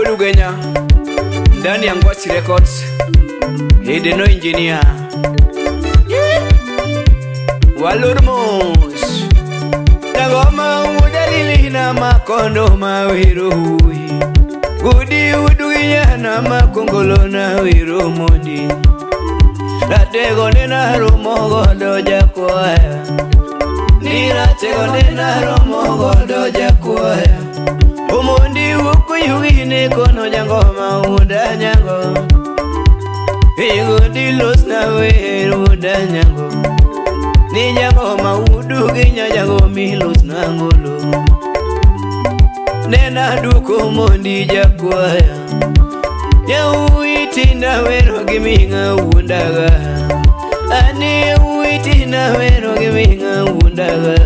Wuod Ugenya ndani ya Ngwasi Records. Hideno engineer. Walur mos. Nagoma udalilina makondo mawiro hui. Gudi uduginyana makongolo na wiro mondi. Ratego nena romo godo jakwaya. Ni ratego nena romo godo jakwaya. Omondi wukuyugine kono jangoma udanyango. Igodi los na wer udanyango. Ni jangoma uduginya jagomi los na ngolo. Nena duko mondi jakwaya. Yawuitina wero gi ming'a wundaga. Ani yawuitina wero gi ming'a wundaga.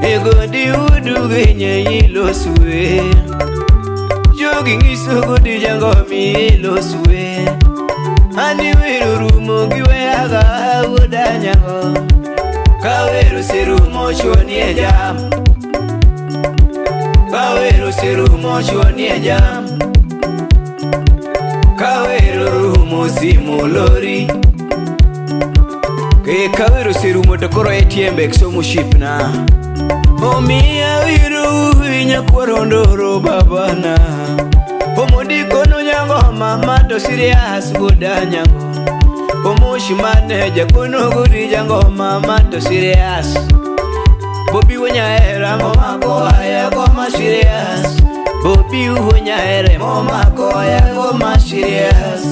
Egodi uduginya iloswe. Jogi nyiso godi jangomi iloswe. Ani wero rumo gi weyaga wuodanyango. Ka wero serumo chuoni e jam. Ka wero serumo chuoni e jam. Ka wero rumo simu lori. Ke ka wero serumo to koro ATM ek somo ship na. Omiya wiro nyakwaro ndoro babana. Omondi kono nyango mama to serious goda nyango. Omoshi manager kono godi jango mama to serious. Bobi wonyaera momako aya goma serious. Bobi wonyaere momako aya goma serious.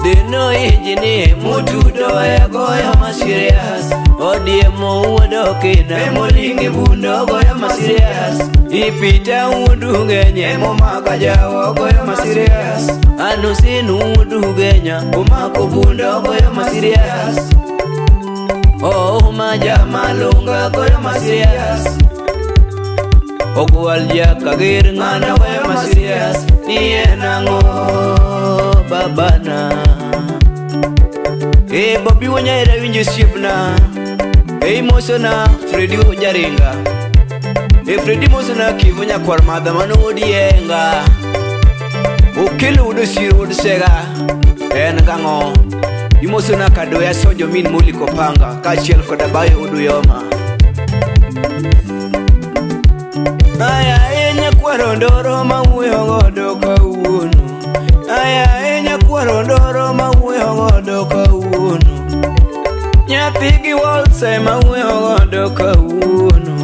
Deno engineer mutudo aya goyo ma serious. Odiemo wuodo kina emolingi bundo goyo ma serious. Ipita wuodu genye momako jawo goyo ma serious. Anusinu wuodu genya omako bundo goyo ma serious. Oh maja malunga goyo ma serious. Ogwal jakager ng'ana weyo ma serious. Ni en ang'o babana. E Bobi Wonyaera winjo osiepna. E imosona Fredi Jaringa. E Fredi mosona Kivu nyakwar madha mano wuod Yenga. Okelo wuod Osir wuod Sega. En gang'o? Imosona Kadoya Sojo min Muli Kopanga kaachiel kod Abayo wuod Uyoma. Aya e nyakwaro ndoro mawuoyo godo kawuono. Aya e nyakwaro ndoro mawuoyo godo kawuono. Nyathi gi Walse mawuoyo godo kawuono.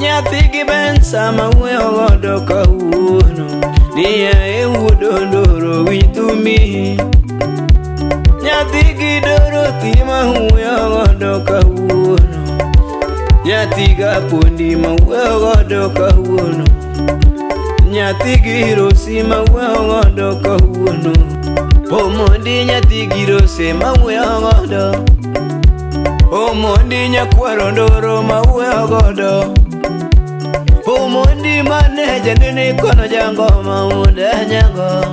Nyathi gi Bensa mawuoyo godo kawuono. Niya e wuod Ondoro winj thumi. Nyathi gi Dorothy mawuoyo godo kawuono. Nyathi ga Pondi mawuoyo godo kawuono. Nyathi gi Rosi mawuoyo godo kawuono. Omondi nyathi gi Rose mawuoyo godo. Omondi nyakwaro ndoro mawuoyo godo. Omondi maneja nene kono jangoma unda nyango.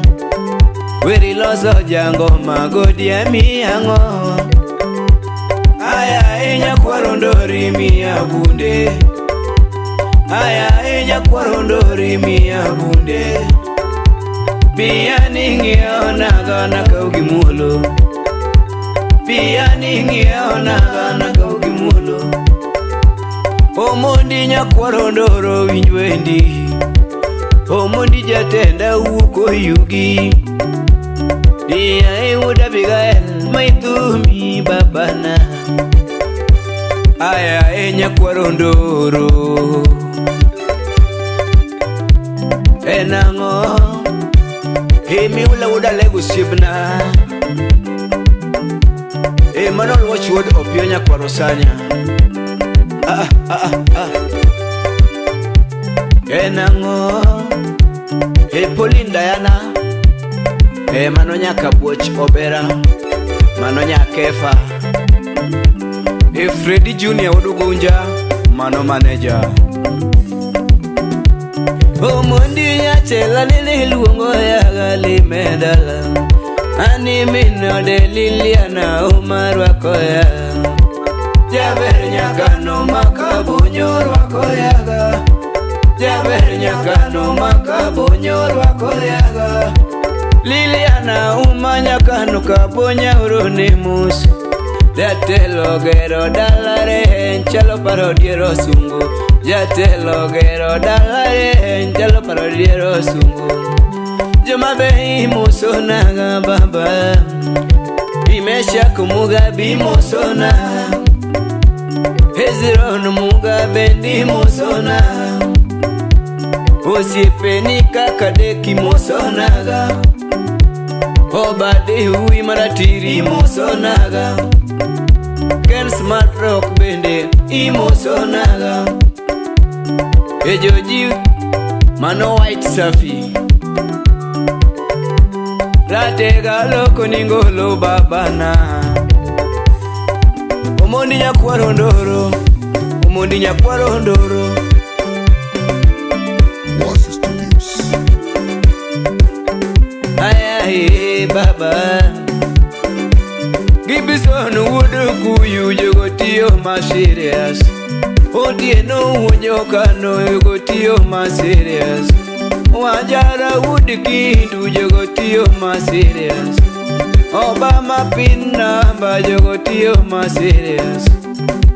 Weri loso jangoma godi ami ang'o. Aya e nyakwaro ndori miya bunde. Aya e nyakwaro ndori miya bunde. Pia ni ng'iewo naga nakaw gi muolo. Pia ni ng'iewo naga nakaw gi muolo. Omondi nyakwaro ndoro winj wendi. Omondi jatenda wuok oyugi. Dia e wuod Abigael maithumi babana. Aya e nyakwaro ndoro. En ang'o? E miula wuod Alego osiepna. E mano luoch wuod Opiyo nyakwaro Sanya. Ah, ah, ah. En ang'o? E Pauline Diana. E mano nyaka buoch Obera. Mano nyakefa. E Freddy Junior wuod Ugunja. Mano maneja. Omondi nyachela nene luongo yaga lime dala. Ani min ode Liliana omarwako ya. Jaber nyakano makabunyo rwako yaga. Jaber nyakano makabunyo Kabonya orone mos. Jatelo gero dalare chalo paro dier osungu. Jatelo gero dalare chalo paro dier osungu. Joma be imosonaga baba. Imeshak Mugabe imosona. Hezron Mugabe ndimosona. Osiepeni kaka dek imosonaga. Obade ui maratiri imosonaga. Ken Smart Rock bende imosonaga. E joji mano White Safi. Ratega loko ningolo babana. Omondi nyakwaro ndoro. Omondi nyakwaro ndoro. Wasi Studios. Aya baba. Gibson wuod kuyu jogo tiyo ma serious. Otieno wuonjo kano jogo tiyo ma serious. Wajara wuod Kindu jogo tiyo ma serious. Obama pin namba jogo tiyo ma serious.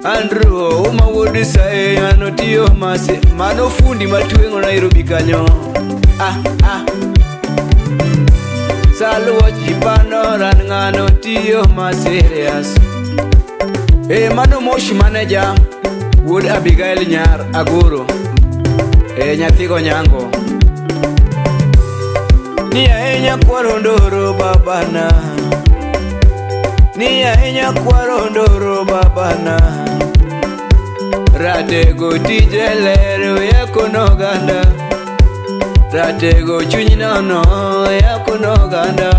Andrew Ouma wuod Sae ano tiyo ma mano fundi matweng'o Nairobi kanyo. Ah ah. Saluoch Ipanoran ng'ano tiyo ma serious. E mano Moshi manager wuod Abigail nyar Agoro. E nyathigo nyango. Ni ahinya kwaro ndoro babana. Ni ahinya kwaro ndoro babana. Ratego tije ler yakono oganda. Ratego chuny nono yakono oganda.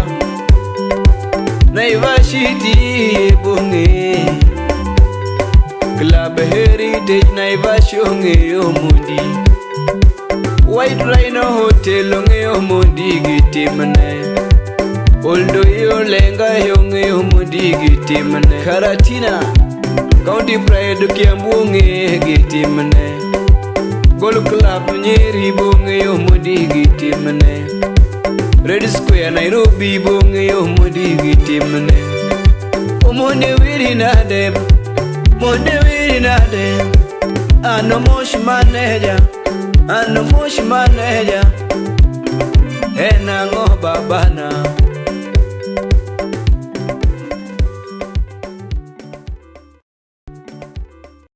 Naivashiti bong'e. Club Heritage Naivasha ong'eyo mondi. White Rhino Hotel ong'eyo mondi gi timne. Oldoyo Lenga ong'eyo mondi gi timne. Karatina County Pride Kiambu ong'eye gi timne. Golf Club Nyeri bong'eyo mondi gi timne. Red Square Nairobi bong'eyo mondi gi timne. Omondi wiri nade, monde wiri nade. Ano mosh manager, ano mosh manager. En ang'o babana?